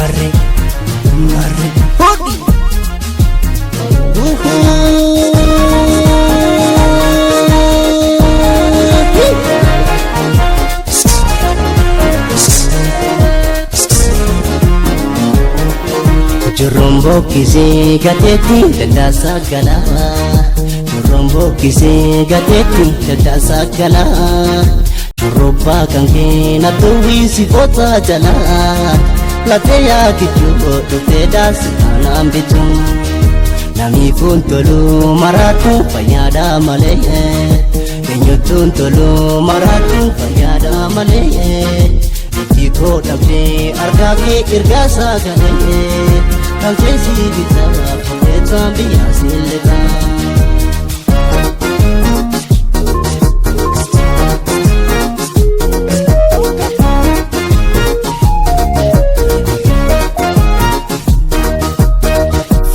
Marre marre hodhi. Jirruun bokkisee gateetti daddaasaa galaa. Jirruun bokkisee gateetti daddaasaa galaa. Shurrubbaa kan kee na tuwwisi fotaa jalaa. Latee yaa kichuu dhuftee daasi anaan bitu. Namni kun tolu maraatu fayyaadha malee. Eenyutuun tolu maraatu fayyaadha malee. Itti koo dhabdee argaa kee ergaa sagalee. Kan keessi bitaa fuudheetaan biyyaa siilletaa.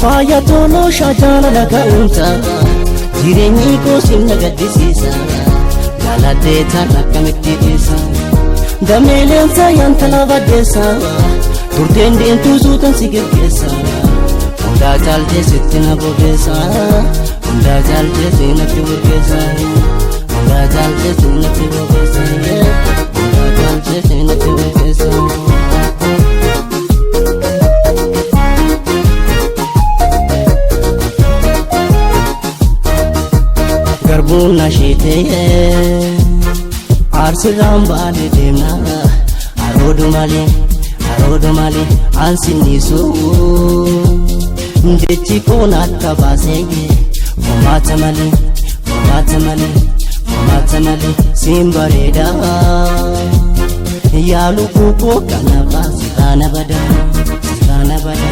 Faaya toloo jaalala ka'umsa jireenyi koo simna gaddisiisa jaaladhee taan akkamitti dhiisa dameeleensa yantala baddeessa turteen deemtuu suutan si geggeessa hundaa caaltee sitti na bobeessa hundaa caaltee si natti burgeessa hundaa caaltee si natti bobeessa hundaa caaltee si natti burgeessa. Garbuun asheetee arsirraan baanee deemna aroodu malee aroodu malee ansinnisu jechi koon akka baasee furmaata malee furmaata malee furmaata malee siin bareeda yaalu kuukoo kana baasi faana bada si faana bada.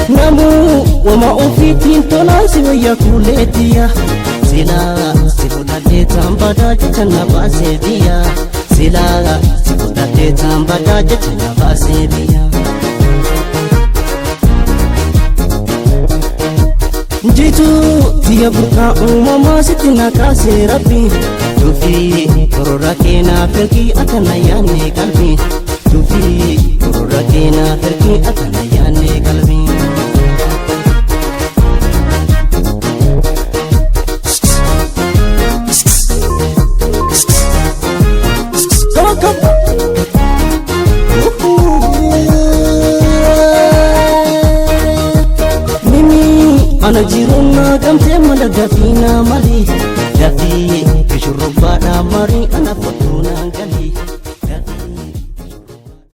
Namuu wama ofiitiin tolaan si wayya kuuleetiya silaa si fudhadhee taan badaa jecha na baasee biyya silaa si fudhadhee taan badaa jecha na baasee biyya. Jituu tiyya burqaa uumamaa sitti na kaasee rabbi tufii korora keenaa firqii akka na yaanne qalbii tufii korora keenaa firqii akka na yaanne qalbii. Come on, come. Mimi ana jiruuna gamtee mala dafiina malee dafii shurrubbaadhaa marii ana.